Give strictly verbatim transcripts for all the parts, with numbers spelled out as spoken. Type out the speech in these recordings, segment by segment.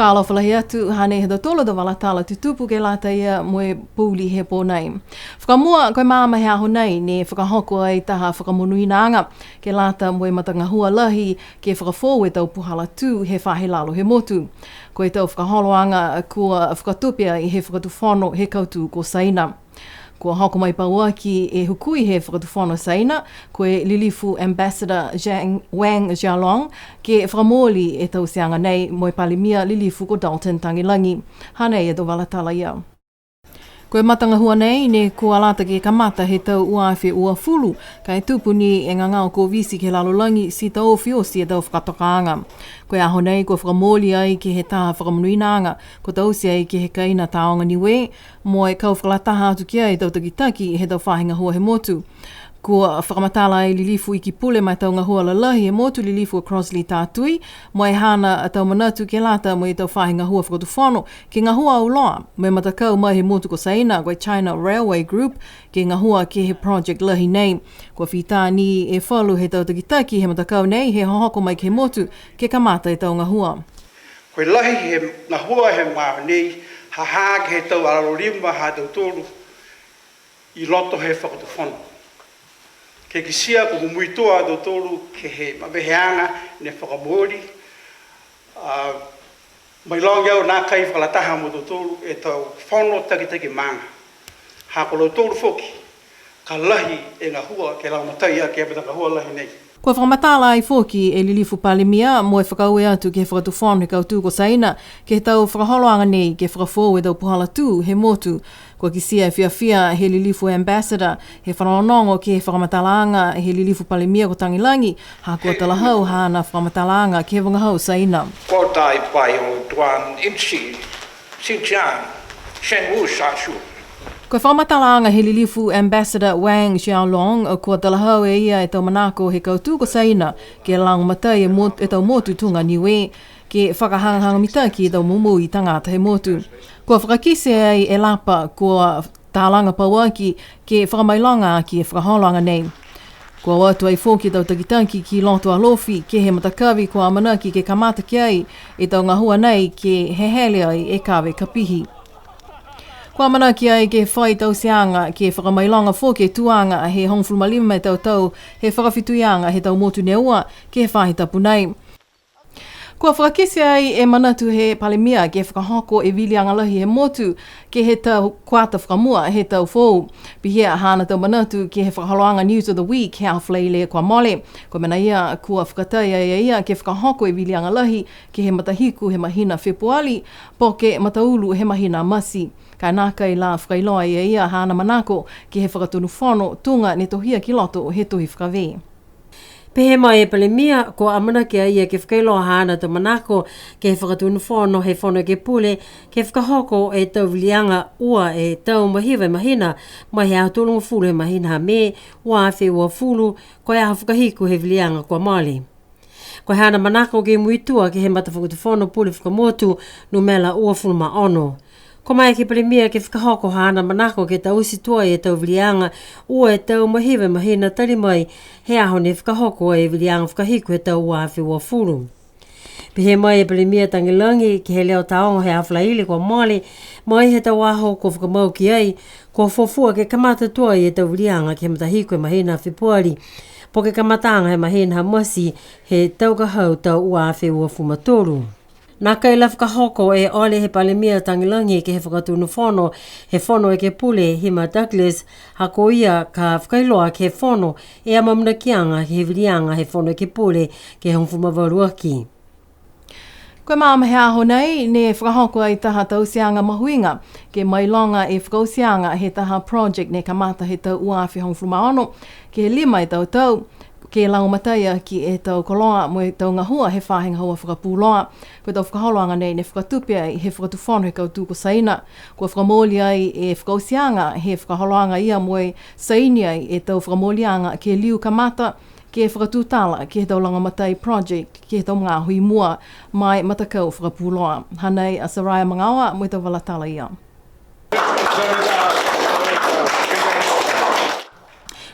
Alofa lahi atu, hanei ha tautolu a tau vala tala tutupu ke lata ia mo e pouli he pō nei. Fakamua, ko e maama he aho nei, ne fakahoko ai taha fakamonuinaaga ke lata mo e matagahua lahi ke fakafoou e tau puhala tū he faahi lalo he motu. Ko e tau fakaholoaga kua fakatupe ai he Fakatufono he kautū ko Saina. Kua hoko mai pauaki e hukui he Fakatufono Saina, ko e Lilifu Ambassador Zhang, Wang Xiaolong, ke fakamooli e tauteaga nei mo e Palemia Lilifu ko Dalton Tagelagi. Hanei e tau vala tala ia. Ko e matagahua nei, ne kua lata ke kamata he tau ua afe uafulu, ka e tupu ni e gagao Koviti ke he lalolagi, ti taofi oti e tau fakatokaaga. Ko e aho nei, kua fakamooli ai ke he taha fakamonuinaaga, kua taute ai ke he kaina Tāoga Niue, mo e kau fakalataha atu ki ai e tau takitaki he tau faahi gahua he motu. Kua fakamatala ai Lilifu Iki Pule ma e tau gahua lalahi he motu, Lilifu Crossley Tatui, mo e haana tau manatu ke lata mo e tau faahi gahua fakatufono, ke gahua auloa mo e matakau mai he motu ko Saina, ko e China Railway Group, ke gahua ke he project lahi nei. Kua fita ni e falu he tau takitaki he matakau nei he hohoko mai ke he motu, ke kamata e tau gahua. Ko e lahi he gahua he magaaho nei, ha ha ke he tau alalolima ha tautolu i loto he fakatufono. Ke kitia kua mumuitua a tautolu ke he maveheaga ne fakamooli, a, mailoga au nākai fakalataha mo tautolu e tau fono takitaki maaga. Ha ko lautolu foki, ka lahi e gahua ke lagomatai aki e matagahua lahi nei. Kua fakamatala ai foki e Lilifu Palemia mo e fakaaue atu ke he Fakatufono he kautū ko Saina, ke he tau fakaholoaga nei ke fakafoou e tau puhala tū he motu. Kua kitia e fiafia he Lilifu Ambassador he fanogonogo ke he fakamatalaaga he Lilifu Palemia ko Tagelagi, ha kua talahau haana fakamatalaaga ke he vagahau Saina. 国台拜有端，因此新疆生活下去。 Ko e fakamatalaaga he Lilifu Ambassador Wang Xiaolong, kua talahau e ia e tau manako he kautū ko Saina, ke lagomatai e mot-, e tau motu tuga Niue, ke fakahagahaga mitaki e tau momoui tagata he motu. Kua fakakite ai e lapa, kua talaga pauaki, ke fakamailoga aki e fakaholoaga nei. Kua o atu ai foki e tau takitaki ki loto Alofi, ke he matakavi kua amanaki ke kamata ki ai e tau gahua nei ke hehele ai e kave kapihi. Kua amanaki ai ke fai tauteaga ke fakamailoga foki e tuaga he hogofulu ma lima e tau tau he fakafetuiaga he tau motu ne ua ke he faahi tapu nei. Kua fakakite ai e manatu he Palemia ke fakahoko e viliaga lahi he motu ke he tau kuata fakamua he tau foou. Pihia haana tau manatu ke he fakaholoaga News of the Week he aho Falaile kua mole. Ko e mena ia kua fakatai ai e ia ke fakahoko e viliaga lahi ke he matahiku he mahina Fepuali, po ke mataulu he mahina Mati. Ka e nākai la fakailoa e ia haana manako ke he fakatonu fono tuga ne tohia ki loto he tohi fakavē. Pehē mai e Palemia, kua amanaki a ia ke fakailoa haana tau manako ke he fakatonu fono he Fono Ekepule, ke fakahoko e tau viliaga ua e tau ma hiva e mahina, mai he aho tolugofulu he mahina ha Me, ua afe uafulu, ko e aho fakahiku he viliaga kua mole. Ko e haana manako ke muitua ke he matafakatufono pule fakamotu, numela uafulu ma ono. Kua maeke e Palemia ke fakahoko haana manako ke taute tuai e tau viliaga ua e tau ma hiva e mahina tali mai he aho ne fakahoko ai e viliaga fakahiku he tau ua afe uafulu. Pehē mai e Palemia Tagelagi ke he leo taogo he aho Falaile kua mole, mai he tau aho kua fakamau ki ai, kua fuafua ke kamata tuai e tau viliaga ke he matahiku he mahina Fepuali, po ke kamataaga he mahina ha Mati he tau ka hau tau ua afe uafulu ma tolu. Nākai la fakahoko e ole he Palemia Tagelagi ke he fakatonu fono he Fono Ekepule Hima Douglas, ha ko ia ka fakailoa ke he fono e amaamanakiaga ke he viliaga he Fono Ekepule ke hogofulu ma valu aki. Ko e maama he aho nei, ne fakahoko ai taha tauteaga mahuiga, ke mailoga e fakaotiaga he taha project ne kamata he tau ua afe hogofulu ma ono, ke he lima e tau tau, ke lagomatai aki e tau koloa mo e tau gahua he faahi gahua fakapuloa. Ko e tau fakaholoaga nei ne fakatupe ai he fakatufono he kautū ko Saina. Kua fakamooli ai e fakaotiaga he fakaholoaga ia mo e saini ai e tau fakamooliaga ke liu kamata, ke fakatutala ke he tau lagomatai project ke he tau magaaho i mua ma e matakau fakapuloa. Hanei a Soraya Magaoa mo e tau vala tala ia.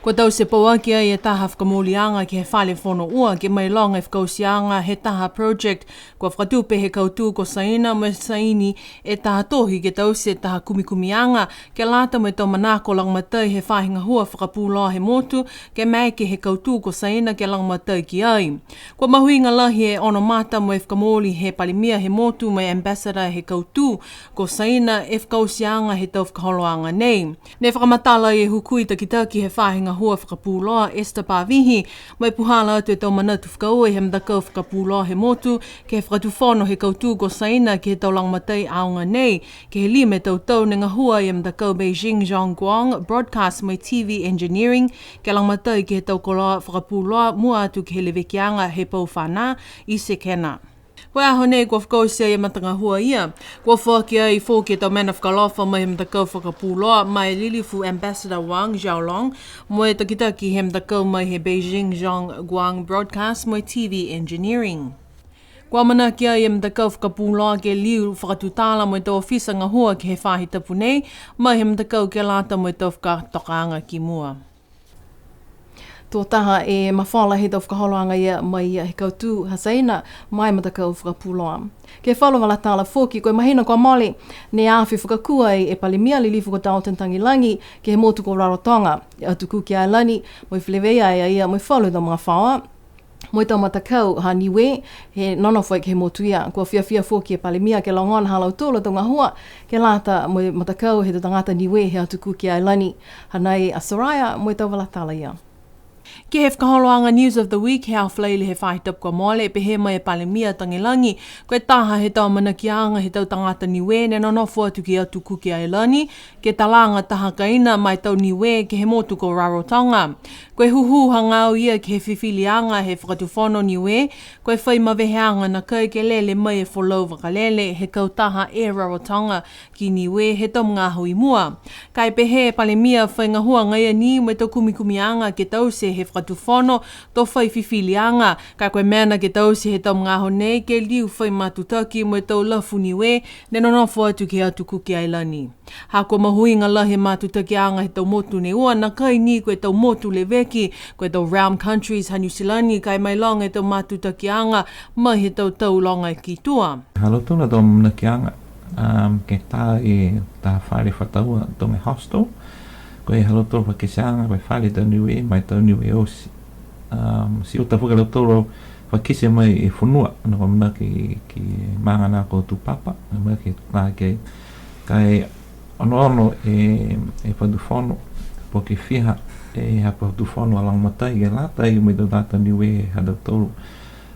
Kua taute pauaki ai e taha fakamooliaga ke he fale fono ua, ke mailoga e fakaotiaga he taha project kua fakatupe he kautū ko Saina, mo e saini e taha tohi ke taute e taha kumikumiaga ke lata mo e tau manako lagomatai he faahi gahua fakapuloa he motu, ke maeke he kautū ko Saina ke lagomatai ki ai. Kua mahuiga lahi e ono mata mo e fakamooli he Palemia he motu mo e Ambassador he kautū ko Saina e fakaotiaga he tau fakaholoaga nei. Ne fakamatala e hukui takitaki he faahi gahua fakapuloa, Esther Pavihi, mo e puhala atu e tau manatu fakaaue he matakau fakapuloa he motu ke he fakatufono he kautū ko Saina ke he tau lagomatai aoga nei, ke he lima e tau tau ne gahua e matakau Beijing Zhongguang Broadcast mo e T V Engineering, ke lagomatai ke he tau koloa fakapuloa mua atu ke he levekiaga he pau fanā i Sekena. Ko e aho nei kua fakaoti ai e matagahua ia. Kua foaki ai foki e tau mena fakaalofa mai he matakau fakapuloa, ma e lilifu Ambassador Wang Xiaolong, mo e takitaki he matakau mai he Beijing Zhongguang Broadcast mo e T V Engineering. Kua amanaki ai e matakau fakapuloa ke liu fakatutala mo e tau ofisa gahua ke he faahi tapu nei, mai he matakau ke lata mo e tau fakatokaaga ki mua. Tō taha e mafola he tau fakaholoaga ia mai ia he kautū ha Saina, ma e matakau fakapuloa. Ke he falu vala tala foki, ko e mahina kua mole, ne afe fakakū ai e Palemia lilifu ko Dalton Tagelagi ke he motu ko Rarotonga, Atu Kuki Ailani, mo e feleveia ai a ia mo e falu he tau magafaoa mo e tau matakau ha Niue, he nonofo ai ke he motu ia. Kua fiafia foki e Palemia ke logona ha lautolu a tau gahua ke lata mo e matakau he tau tagata Niue he Atu Kuki Ailani. Hanei a Soraya mo e tau vala tala ia. Ke he fakaholoaga News of the Week he aho Falaile he faahi tapu kua mole, pehē mai e Palemia Tagelagi, ko e taha he tau amanakiaga he tau tagata Niue ne nonofo atu ki Atu Kuki Ailani, ke talaga taha kaina ma e tau Niue ke he motu ko Rarotonga. Ko e hūhū hagaao ia ke he fifiliaga he Fakatufono Niue, ko e fai maveheaga nakai ke lele mai e folau vakalele he kautaha Air Rarotonga ki Niue he tau magaaho i mua. Ka e pehē e Palemia, fai gahua agaia ni mo e tau kumikumiaga ke taute he Fakatufono to fai fifiliaga, ka ko e mena ke taute he tau magaaho nei ke liu fai matutaki mo e tau lafu Niue ne nonofo atu ke he Atu Kuki Ailani. Ha kua mahuiga lahi e matutakiaga he tau motu ne ua, nakai ni ko e tau motu leveki, ko e tau realm countries ha Niu Silani, ka e mailoga e tau matutakiaga mai he tau tau loga ki tua. Ha lautolu a tau amanakiaga, um, ke tā e taha fale fakatua tuga e hostel, ko e ha lautolu fakakiteaga, ko e fale tau Niue, ma e tau Niue oti. Um, ti uta foki a lautolu fakakite mai e fonua, ne kua amanaki ke maaga na ko Tupapa, amanaki ke tā ki ai. Ka e onoono e, e Fakatufono, po ke fiha e ha Fakatufono a lagomatai ke lata mo e tau tagata Niue ha tautolu.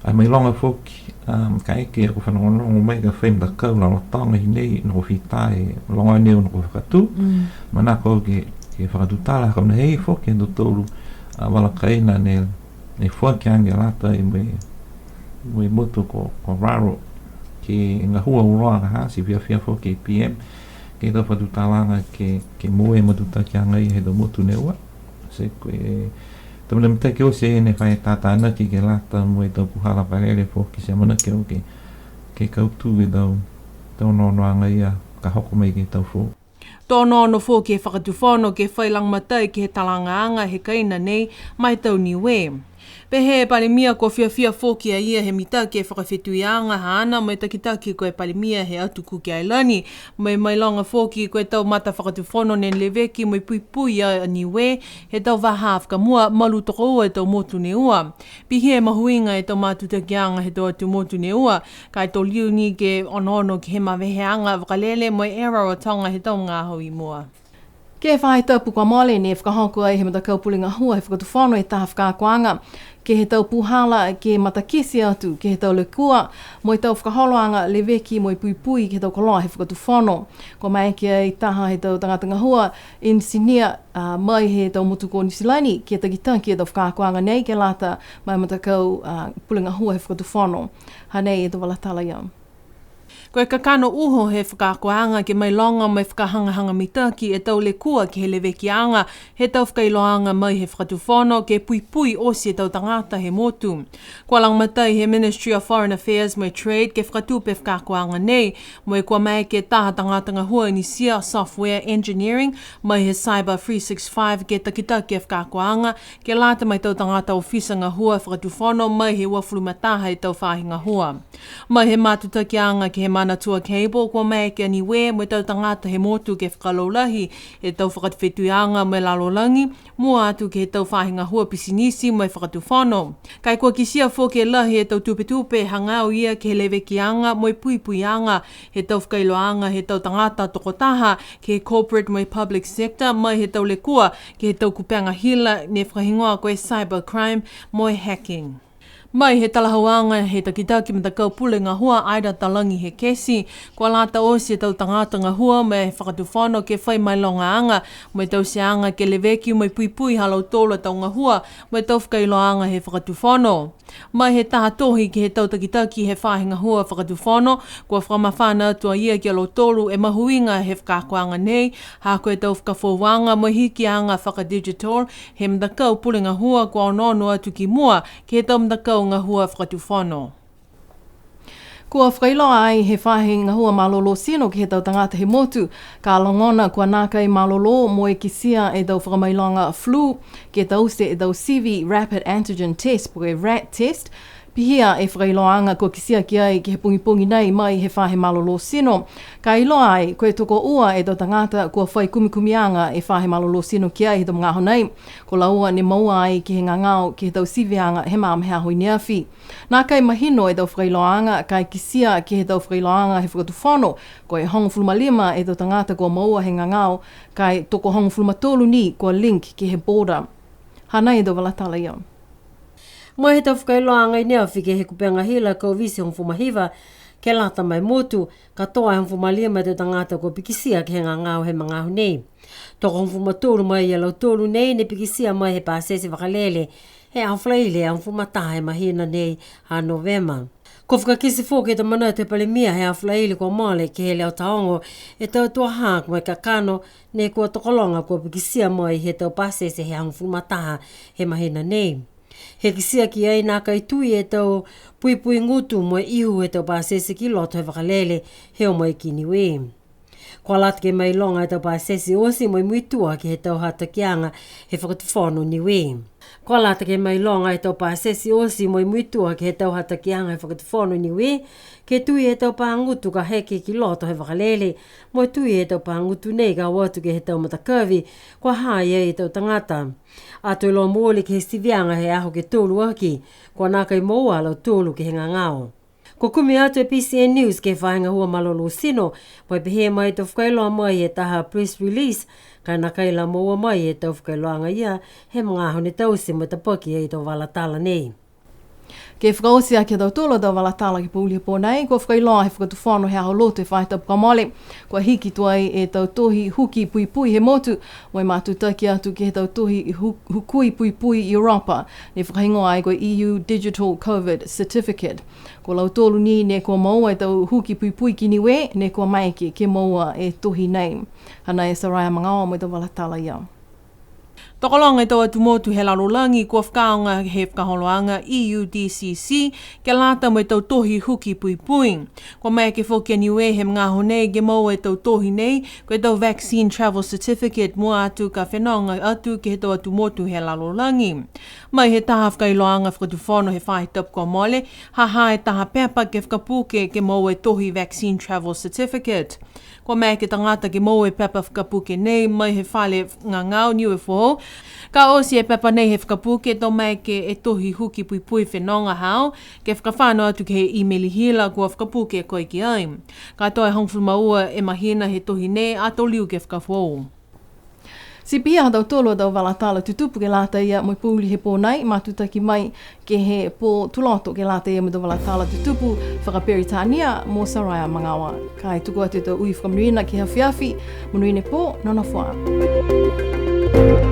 Ai mailoga foki, um, kaeke kua fanogonogo mai ka fai matakau Rarotonga hinei, ne kua fita e loga nei ne kua fakatū. Mm. Manako ke, ke fakatutala, ka mena hei foki ha tautolu a vala kaina ne, ne foaki age lata mo e, mo e motu ko, ko Raro, ke gahua auloa ka ha, ti fiafia foki e P M ke he tau fakatutalaga ke, ke moua e matutakiaga ia he tau motu ne ua. Ti ko e tau mena mitaki oti ne fai tātānaki ke lata mo e tau puhala vakalele foki, ti amanaki au ke, ke kautū e tau, tau onoonoaga ia ka hoko mai ke he tau foou. To onoono foki e Fakatufono ke fai lagomatai ke he talagaaga he kaina nei ma e tau Niue. Pehē e Palemia kua fiafia foki a ia he mitaki e fakafetuiaga haana mo e takitaki ko e Palemia he Atu Kuki Ailani, mo e mailoga foki ko e tau matafakatufono ne leveki mo e puipui a Niue he tau vahā fakamua, malu tokoua e tau motu ne ua. Pihia e mahuiga e tau matutakiaga he tau atu motu ne ua, ka e to liu ni ke onoono ke he maveheaga vakalele mo e Air Rarotonga he tau magaaho i mua. Ke he faahi tapu kua mole ne fakahoko ai he matakau pule gahua he Fakatufono e taha fakaakoaga ke he tau puhala ke matakite atu ke he tau lekua mo e tau fakaholoaga leveki mo e puipui ke he tau koloa he Fakatufono. Kua maeke ai taha he tau tagata gahua, enisinia, a, mai he tau motu ko Niu Silani ke takitaki e tau fakaakoaga nei ke lata mo e matakau, a, pule gahua he Fakatufono. Hanei e tau vala tala ia. Ko e kakano uho he fakaakoaga ke mailoga mo e fakahagahaga mitaki e tau lekua ke he levekiaga he tau fakailoaga mai he Fakatufono ke puipui oti e tau tagata he motu. Kua lagomatai he Ministry of Foreign Affairs mo e Trade ke fakatupe e fakaakoaga nei, mo e kua maeke e taha tagata gahua inisia software engineering mai he Cyber three six five ke takitaki e fakaakoaga, ke lata mo e tau tagata ofisa gahua Fakatufono mai he uafulu ma taha e tau faahi gahua. Mai he matutakiaga ke he Manatua Cable, kua maeke a Niue mo e tau tagata he motu ke fakalaulahi e tau fakafetuiaga mo e lalolagi, mua atu ke he tau faahi gahua pisinisi mo e Fakatufono. Ka e kua kitia foki e lahi e tau tupetupe hagaao ia ke he levekiaga mo e puipuiaga he tau fakailoaga he tau tagata tokotaha ke he corporate mo e public sector, mai he tau lekua ke he tau kupega hila ne fakahigoa ko e cybercrime mo e hacking. Mai he talahauaga he takitaki matakau pule gahua Ida Talagi Hekesi, kua lata oti e tau tagata gahua mo e Fakatufono ke fai mailogaaga mo e tauteaga ke leveki mo e puipui ha lautolu a tau gahua mo e tau fakailoaga he Fakatufono. Mai he taha tohi ke he tau takitaki he faahi gahua Fakatufono, kua fakamafana atu a ia ki a lautolu e mahuiga he fakaakoaga nei, ha ko e tau fakafouaga mo e hikiaga fakadigital he matakau pule gahua kua onoono atu ki mua ke he tau matakau gahua Fakatufono. Kua fakailoa ai he faahi gahua malolō tino ke he tau tagata he motu, ka logona kua nākai malolō mo e kitia e tau fakamailoga flu, ke taute e tau sivi rapid antigen test, po ke rat test, pihia e fakailoaaga kua kitia ki ai ke he pogipogi nei mai he faahi malolō tino. Ka iloa ai, ko e tokoua e tau tagata kua fai kumikumiaga e faahi malolō tino ki ai he tau magaaho nei. Ko laua ne moua ai ke he gagao ke he tau siviaga he magaaho he aho i neafi. Nākai mahino e tau fakailoaaga, ka e kitia ke he tau fakailoaaga he Fakatufono, ko e hogofulu ma lima e tau tagata kua moua he gagao, ka e tokohogofulu ma tolu ni kua link ke he border. Hanei e tau vala tala ia. Mai he tau fakailoaaga i neafi ke he kupega hila Koviti hogofulu ma hiva, ke lata mo e motu, katoa e hogofulu ma lima e tau tagata kua pikitia ke he gagao he magaaho nei. Tokohogofulu ma tolu mai ia lautolu nei ne pikitia mai he pasese vakalele, he aho Falaile, aho hogofulu ma taha he mahina nei ha Novema. Kua fakakite foki e tau manatu he Palemia he aho Falaile kua mole ke he leo taogo e tau tuaha mo e kakano ne kua tokologa kua pikitia mai he tau pasese he aho hogofulu ma taha he mahina nei. He kitia ki ai nākai tui e tau puipui gutu mo e ihu he tau pasese ki loto he vakalele he o mai ki Niue. Kua lata ke mailoga e tau pasese oti mo e muitua ke he tau hatakiaga he Fakatufono Niue. Kua lata ke mailoga e tau pasese oti mo e muitua ke he tau hatakiaga he Fakatufono Niue, ke tui e tau pā gutu ka heke ki loto he vakalele, mo e tui e tau pā gutu nei ka o atu ke he tau matakavi, kua ha i ai e tau tagata. Ato e loa mooli ke he siviaga he aho ke tolu aki, kua nākai moua a lautolu ke he gagao. Kua kumi atu e B C N News ke he faahi gahua malolō tino, mo e pehē mai to fakailoa mai e taha press release, ka nākai la moua mai e tau fakailoaga ia, he magaaho ne taute mo e tapaki ai e tau vala tala nei. Ke fakaoti aki ha tautolu a tau vala tala ke he pouli he pō nei, kua fakailoa he Fakatufono he aho Lotu he faahi tapu kua mole, kua hiki tuai e tau tohi huki puipui he motu, mo e matutaki atu ke he tau tohi hu-, hukui puipui Europa, ne fakahigoa ai ko e E U Digital Covid Certificate. Ko lautolu ni ne kua moua e tau huki puipui ki Niue, ne kua maeke ke moua e tohi nei. Hanei e Soraya Magaoa mo e tau vala tala ia. Tokologa e tau atu motu he lalolagi kua fakaaoga he fakaholoaga E U D C C, ke lata mo e tau tohi huki puipui. Kua maeke foki a Niue he magaaho nei ke moua e tau tohi nei, ko e tau Vaccine Travel Certificate, mua atu ka fenoga atu ke he tau atu motu he lalolagi. Mai he taha fakailoaga Fakatufono he faahi tapu kua mole, ha ha e taha pepa ke fakapuke ke moua e tohi Vaccine Travel Certificate. Kua maeke e tagata ke moua e pepa fakapuke nei mai he fale gagao Niue Foou. Ka oti e pepa nei he fakapuke, to maeke e tohi huki puipui fenoga hao, ke fakafano atu ke he imeli hila kua fakapuke koe ki ai. Katoa e hogofulu ma ua e mahina he tohi nei, ato liu ke fakafoou. Ti pihia ha tautolu a tau vala tala tutupu ke lata ia mo e pouli he pō nei, matutaki mai ke he pō Tuloto ke lata ia mo e tau vala tala tutupu fakaperitania mo Soraya Magaoa. Ka e tuku atu e tau ui fakamonuina ke he afiafi, monuina e pō, nonofo ā.